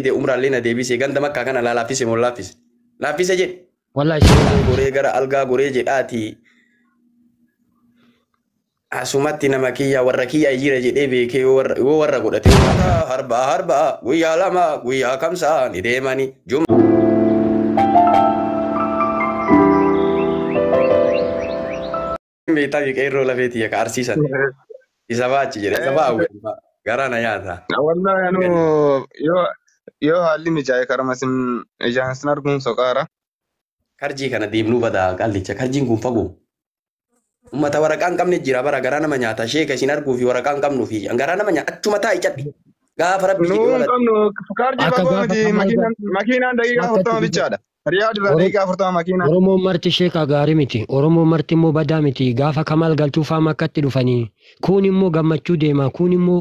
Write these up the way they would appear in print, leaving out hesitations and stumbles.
fide, umraallee na deebise, ganda Makkaa kana laa laaffise moo laaffise? Laaffise jedhe. Wallahi isinii Goree gara algaa goree jedhaati. Asumatti nama kiyya warra kiyya jira jedhee beekee yoo warra godhate harbaa harbaa guyyaa 2 guyyaa kamsaa ni deemani. Beektaa fi qeerroo lafeetii akka arsiisan. Isa fa'aa achi jedhe isa fa'aa hawwe garaa na nyaata. Wallahi anuu yoo haalli mijaa'e karama isin ijaan isin arguun soqaara. Karjii kana deemnuu badaa qallicha karjiin kun fagoo. Uummata waraqaa hin qabne jira bara garaa nama nyaata sheeka isin arguu fi waraqaa hin qabnuu fi garaa nama nyaata achuma taa'i cadhi. Gaafa rabbi Nuu jedhe hin wala qabnu kaarjii Akka fagoo gaafa miti Kamal makiinaan daqiiqaa akka 40 itti bichaadha. Riyaad irraa daqiiqaa 40 makiinaan. Oromoon marti sheekaa gaarii miti. Oromoon marti immoo badaa miti. Gaafa Kamaal Galchuu faa Makkatti dhufanii kuun immoo gammachuu deema. Kuun immoo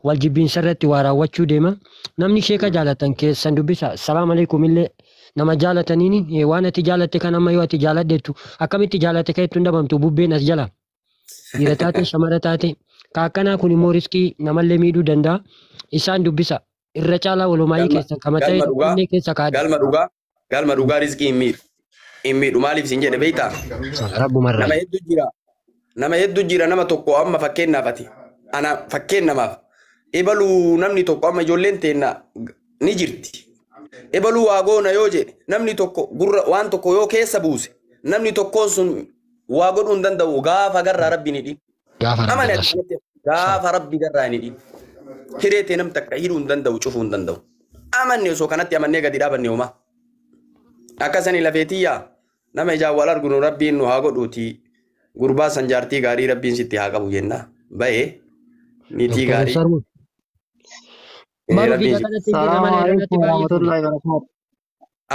wal jibbiinsa irratti waa raawwachuu deema. Namni sheeka jaalatan keessan dubbisa. Salaam alaikum illee nama jaalataniini waan ati jaalatte kan amma yoo ati jaaladhettu akkamitti jaalatte kan ittiin dhabamtu bubbeen as jala. Dhiira taate shamara taate ka akkanaa kun immoo riskii namallee miidhuu danda'a. Isaan dubbisa. Irra caalaa walumaayii galma keessan kama ta'e galma dhugaa onnee keessa kaadha. galma dhugaa galma dhugaa riskii hin miidhu. Hin miidhu maaliif isin jedhe beektaa? Rabbumarraa. Nama hedduu jira. Nama hedduu jira nama tokko amma fakkeenyaaf ati ana fakkeenyamaaf ebaluu namni tokko amma ijoolleen teenna ni jirti. Ebaluu waa goona yoo jedhe namni tokko gurra waan tokko yoo keessa buuse namni tokkoon sun waa godhuu hin danda'u gaafa garraa rabbi ni dhiin. Gaafa rabbi Amane ati gas. kanatti gaafa rabbi garraa ni dhiin. Hiree tee nam takka hidhuu hin danda'u cufuu hin danda'u. Amanne osoo kanatti amannee gadi dhaabanne homaa. Akkasanii lafeetiyyaa nama ijaan wal argunu rabbiin nu haa godhuuti. Gurbaa san jaartii gaarii rabbiin sitti haa qabu jenna. Bahee niitii Doktor gaarii. Sarmu. Maru Rabbiin biyya sitti. kanatti hin jirre Salaamu malee irratti alaikum baay'ee fuudhe. warahmatullahi wabarakatuh.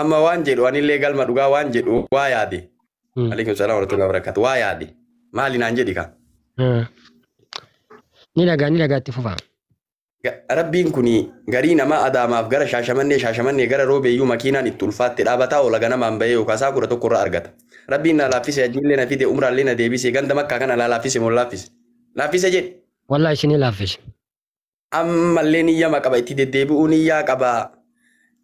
Amma waan jedhu anillee galma dhugaa waan jedhu waa yaade. Alaikum salaam warahmatullahi wabarakatuh. Waa yaade. Maali naan jedhi kaa? Ni dhagaa ni dhagaa itti fufa. Rabbiin kun garii namaa Adaamaaf gara Shaashamannee Shaashamannee gara Roobeeyyuu makiinaan itti ulfaatte dhaabataa oola ganamaan bahee yookaan isaa 11 irraa argata. Rabbiin na laaffise hajjiillee na fide umraallee na deebise ganda Makkaa kana laa laaffise moo laaffise? Laaffise jedhe. Wallahi isinii laaffise. Ammallee niyyama qaba itti deddeebi'uu niyyaa qaba.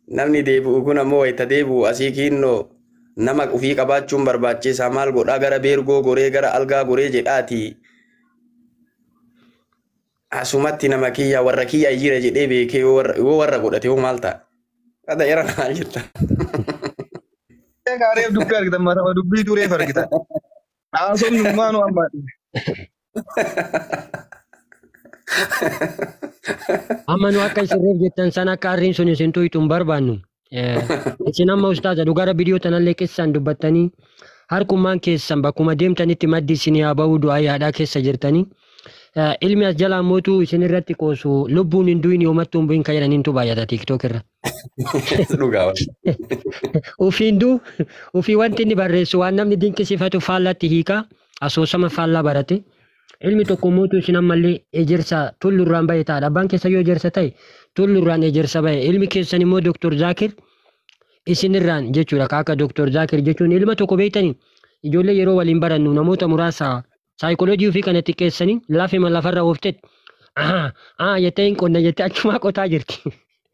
Namni deebi'u kun ammoo wayita deebi'u asii kiinnoo nama ofii qabaachuun barbaachisaa maal godhaa gara beergoo goree gara algaa goree jedhaati. Asumatti nama kiyya warra kiyya jira jedhee beekee yoo warra godhate hoo maal ta'a? Kada era maal jetta? Reef dubbii argitan matama dubbii reef argitan. Haasofni maanu amma. Amma nu akka isin reef jettan sana akka arriin sun isin tuytu hin barbaannu. Isin amma ustaaza dhugaa rabbi dhiyoo tanallee keessaan dubbattanii harkummaan keessan bakkuma deemtanitti maddi isinii haa ba'uu du'aa yaadhaa keessa jirtanii. Ilmi as jalaa mootuu isin irratti qoosu lubbuun hin du'in yoomattuu hin bu'in kan jedhaniintu baay'ata TikTok irra. Dhugaa. Ufiin du ufii wanti inni barreessu waan namni dinqisiifatu faallatti hiika asoosama faallaa barate. Ilmi tokko mootuu isin ammallee ejersa tullurraan bahe ta'a. Abbaan keessa yoo ejersa ta'e tullurraan ejersa bahe. Ilmi keessan immoo Dr. Zaakir isinirraan jechuudha. Akka Dr. Zaakir jechuun ilma tokko beektanii ijoollee yeroo waliin barannu namoota muraasa saayikooloojii ofii kana xiqqeessanii lafima lafarra ooftetti jettee hin qonna jettee achumaa qotaa jirti.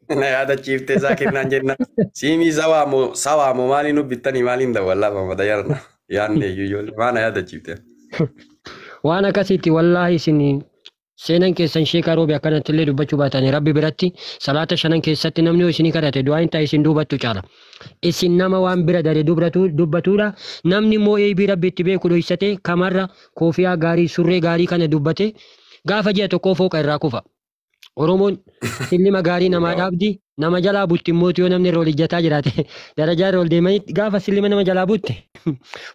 Na yaadachiiftee Zaakir naan jenna. Siimii sawaamoo maaliin hubbittanii maaliin dawwallaa mamada yarna. Yaadne iyyuu ijoollee maa na yaadachiifte. Waan akkasiitti wallaahi isin seenan keessan sheekaa roobe akkanatti illee dubbachuu baatanii rabbi biratti salaata shanan keessatti namni yoo isinii kadhate du'aan ta'a isin duubattu caala. Isin nama waan bira dare dubbatuudha. Namni immoo eebii rabbi itti beeku dhoksate kamarra koofiyaa gaarii surree gaarii kana dubbate gaafa ji'a tokkoo fooqa irraa kufa. Oromoon sillima gaarii namaa dhaabdi nama jalaa butti immoo yoo namni irra ol ijjataa jiraate darajaa irra ol deemanii gaafa sillima nama jalaa butte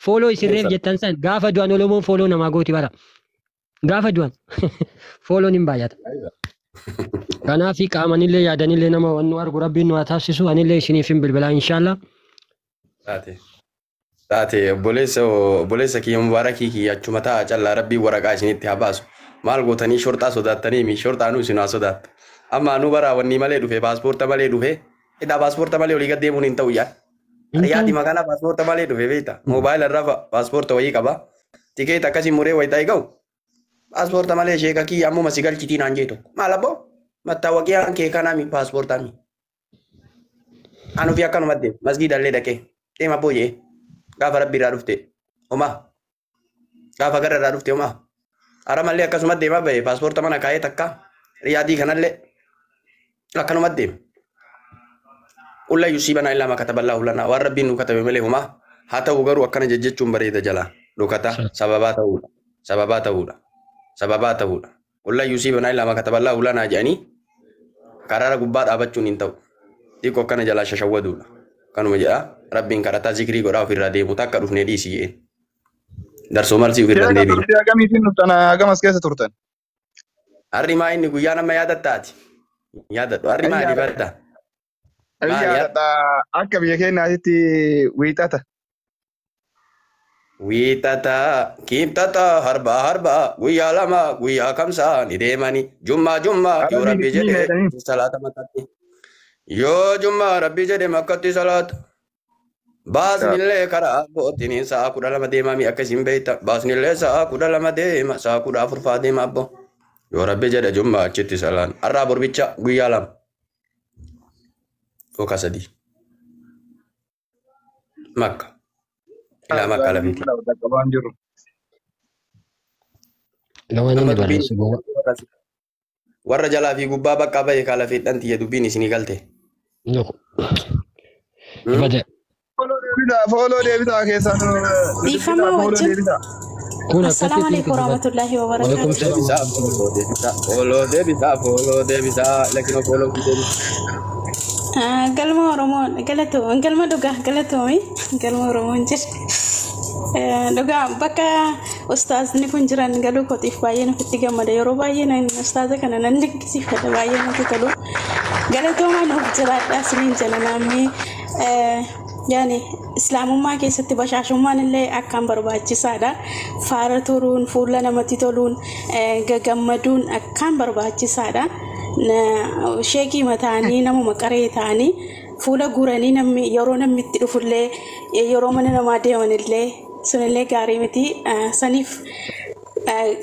fooloo isin reef jettan san gaafa du'an Oromoon fooloo namaa gooti bara. Gaafa du'an fooloon hin baay'ata. Kanaaf qaamanillee yaadanillee nama waan nu argu rabbiin nu haa taasisu anillee isiniif hin bilbilaa inshaallah. Taate. Taate obboleessa kiyya mubaarakii kiyya achuma ta'a callaa rabbiin waraqaa isinitti haa baasu. Maal gootanii shorxaa sodaattanii mi shorxaanuu isin haa sodaattu. Amma anuu bara wanni malee dhufe paaspoorta malee dhufe hidhaa paaspoorta malee olii gad deemuun hin ta'u yaa. Yaadi maqaan paaspoorta malee dhufe beekta. Moobaayila irraa paaspoorta wayii qaba. Tikeeta akkasii muree wayii ta'e ga'u. Paaspoorta malee sheeka kiyya ammuma si galchitii naan jee tokko. Maal abboo? Mattaawaqiyaan kee kanaa mi paaspoortaa mi? Anu fi akkanumatti deema. Masgiida illee dhaqee deema booyyee gaafa rabbi irraa dhufte homaa gaafa gara irraa dhufte homaa. Haramallee akkasumatti deemaa bahe paaspoorta mana kaa'ee takka riyaadii kanallee akkanumatti deema. Qulla yusiibanaa illaa maa kataballaahu lanaa waan rabbiin nu katabe malee homaa haa ta'u garuu akkana jejjechuun bareeda jalaa dhokata sababaa ta'uudha sababaa ta'uudha sababaa ta'uudha. Qulla yusiibanaa illaa maa kataballaahu lanaa jedhanii karaara gubbaa dhaabachuun hin ta'u. Xiqqoo akkana jalaa shashawwaduudha. Kanuma jedha rabbiin kadhataa zikrii godhaa ofirraa deemu takka dhufnee dhiisi jeen. Darsoo malsii ofirraa hin Sheeka deebine. turtii akkamiitiin dhuftan hagam as keessa turtan? Harri maa inni guyyaa nama yaadattaati? Yaadadhu harri Hin maali yaadadha. badda? Hin Maali har- yaadadha akka biyya keenyaatitti wiixata. Wiixata kiibxata harbaa harbaa guyyaa lama guyyaa kamsaa ni deemani jummaa jummaa yoo Arabiin rabbi isin jedhe meedhanii. salaata makatti yoo jummaa rabbi jedhe makkatti salaata baasnillee karaa abbootiin sa'a 12 deemami akkasiin beekta baasnillee sa'a 12 deema sa'a 14 faa deema abbo yoo rabbi jedhe jummaa achitti salaan har'aa borbicha guyyaa lama yookaan sadii makka ilaa makka lafiiti. Qaqqabaan jiru. Lamaan Amma inni dubbiin barreessu gowwa. warra jalaa fi gubbaa bakka bahe kaalafeedhaan tiyya dubbiin isinii galte. Nuku. Ifate. Fooloo deebisaa fooloo deebisaa keessaa nu dubbisaa Dhiifama fooloo wajjin. deebisaa. Kun Assalaamu akkasitti alaikum dubbata. warahmatullahi Waalaikum wabarakatuh. salaam. Deebisaa fooloo deebisaa fooloo deebisaa fooloo deebisaa lakinoo fooloo deebisaa. Galma Oromoo galatoo galma dhugaa galatoomi galma Oromoon jira. Dhugaa bakka ustaazni kun jiran galuu kootiif baay'ee nutti gammada. Yeroo baay'ee nan ustaaza kana nan dinqisiifadha baay'ee natti tolu. Galatoomaa nuuf jiraadha isiniin jala namni yaani islaamummaa keessatti bashaashummaan illee akkaan barbaachisaadha. Faara turuun fuula namatti toluun gagammaduun akkaan barbaachisaadha. Sheekii mataanii namuma qaree ta'anii fuula guuranii namni yeroo namni itti dhufullee yeroo mana namaa deemanillee sunillee gaarii miti. Saniif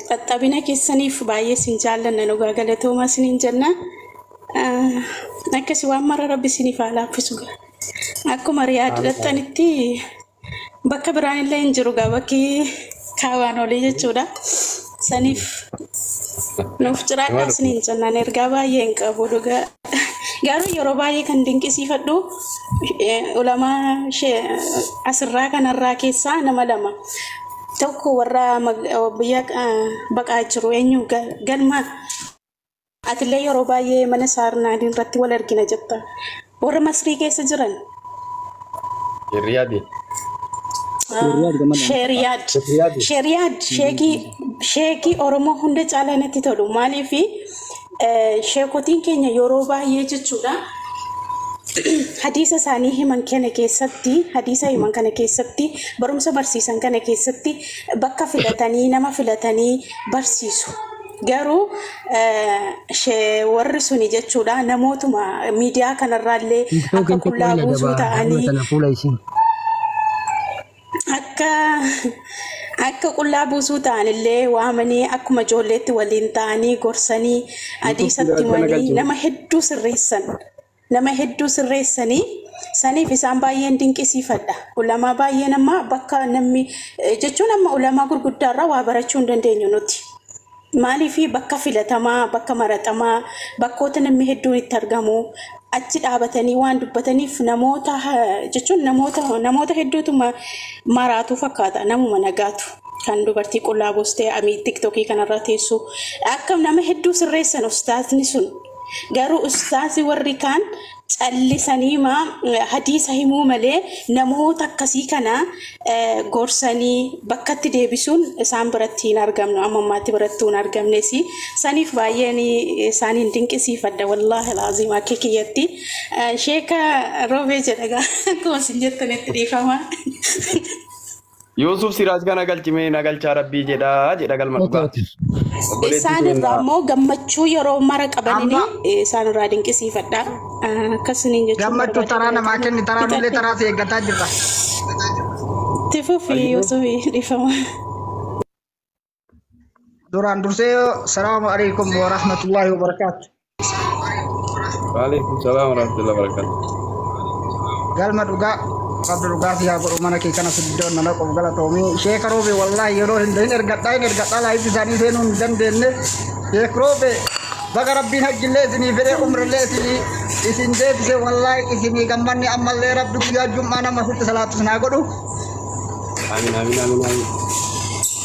qaxxabina keessaniif baay'ee isin jaallanna dhugaa galatoomaa isiniin jenna. Akkasi waan mara rabbi isiniif haa laaffisu. Akkuma riyaad dhattanitti bakka biraan illee hin jiru gaa bakki kaawaan olii jechuudha. Saniif nuuf jiraadhaa isiniin jennaan ergaa baay'ee hin qabu dhugaa. Garuu yeroo baay'ee kan dinqisiifadhu ulamaa asirraa kanarraa keessaa nama lama. Tokko warra biyya baqaa jiru eenyu galma atillee yeroo baay'ee mana saarnaadii irratti wal argina jetta. Warra Masrii keessa jiran. Riyaadi. Sheeriyaad. Sheeriyaad sheekii Oromoo hunda caalaa natti tolu. Maaliif sheekotiin keenya yeroo baay'ee jechuudha. Hadiisa isaanii himan kana keessatti hadiisa himan kana keessatti barumsa barsiisan kana keessatti bakka filatanii nama filatanii barsiisu. Garuu warri suni jechuudha namootuma miidiyaa kanarraallee akka TikTokin qullaa xiqqoo buusuu dabaa ta'anii tana fuula isiin. Akka qullaa buusuu ta'anillee waamanii akkuma ijoolleetti waliin ta'anii gorsanii hadiisatti himanii nama hedduu sirreessan. Nama hedduu sirreessanii saniif isaan baay'een dinqisiifadha. Ulamaa baay'een amma bakka namni jechuun amma ulamaa gurguddaarraa waa barachuu hin dandeenyu nuti. Maaliif bakka filatamaa, bakka maratamaa, bakkoota namni hedduun itti argamu achi dhaabatanii waan dubbataniif namoota jechuun namoota hedduutu maraatu fakkaata namuma nagaatu kan dubartii qullaa buustee amii tiktokii kanarra teessu akka nama hedduu sirreessan ustaazni sun garuu ustaazi warri kaan callisanii maa hadiisa himuu malee namoota akkasii kana gorsanii bakkatti deebisuun isaan biratti hin argamnu amma ammaatti biratti hin argamnes saniif baay'een isaaniin dinqisiifadha wallaahi alaaziim akka kiyyatti sheeka roobee jedha gaa akkuma isin jettanitti dhiifama. Yuusuf Siraaj kana galchimee na galchaa rabbii jedhaa jedha galma dhugaa. Obboleettii Isaan irraa keenya immoo gammachuu yeroo mara qabanini Amma isaan irraa dinqisiifadha. Akkasiniin jechuun gammachuu barbaada taraa namaa galatoomaa. kenni taraa nullee Fixadhe. taraa si eeggataa jirra. Itti fufi Yuusufi dhiifama. Duraan dursee salaamu alaikum wa rahmatullahi wa barakaatu. Waalaikum salaam warahmatullahi wabarakatuh. Galma dhugaa rabbi dhugaa si haa godhu mana kee kana siddoon na dhaquuf galatoomii. Sheeka Roobe wallaahi yeroo hin ergadhaa hin ergadhaa laayif isaanii seenuu hin dandeenye. Sheek Roobe baga rabbiin hajjillee isinii fedhee umrillee isinii isin deebise wallaahi isinii gammanni ammallee rabbi guyyaa jum'aa nama sitti salaatu isin haa godhu. Amiin amiin amiin amiin.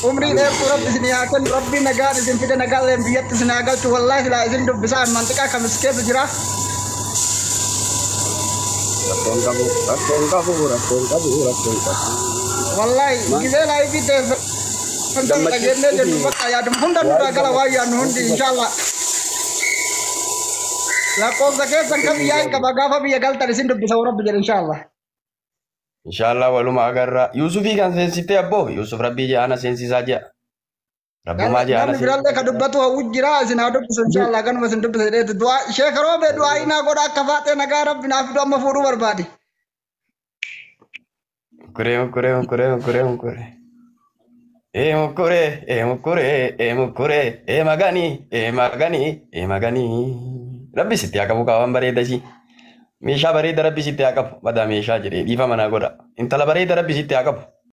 Umrii dheertuu rabbi isinii haa kennu rabbi nagaan isin fide nagaan biyyatti isin haa galchu wallaahi silaa isin dubbisaa manxiqaa kamis keessa jira. Rakkoon qabu rakkoon qabu rakkoon qabu rakkoon qabu. Wallaahi gisee laayifii teessan dhageenyee jennu bakka yaaduma hunda nurraa gala waan yaadnu hundi inshallah. Lakkoofsa keessan kam biyyaa hin qaba gaafa biyya galtan isin dubbisa rabbi jedhe inshallah. Inshallah waluma agarra. Yusufii kan seensitee abboo Yusuf rabbii jee ana seensisaa jea. Rabbumaa jee ana Namni birallee ka dubbatu hawwu jira isin haa dubbisu inshallah ganuma isin dubbisa jedheetu du'aa sheeka roobee du'aa inaa godha akka faaxee nagaa rabbi naaf fidu amma fuudhuu barbaade. Mukuree mukuree mukuree mukuree mukuree. Ee mukuree ee mukuree ee mukuree ee maganii ee maganii ee maganii. Rabbi sitti haa qabu kaawwan bareeda ishii. Meeshaa bareeda rabbi sitti haa qabu. Badaa meeshaa jedhee dhiifa manaa godha. Intala bareeda rabbi sitti haa qabu.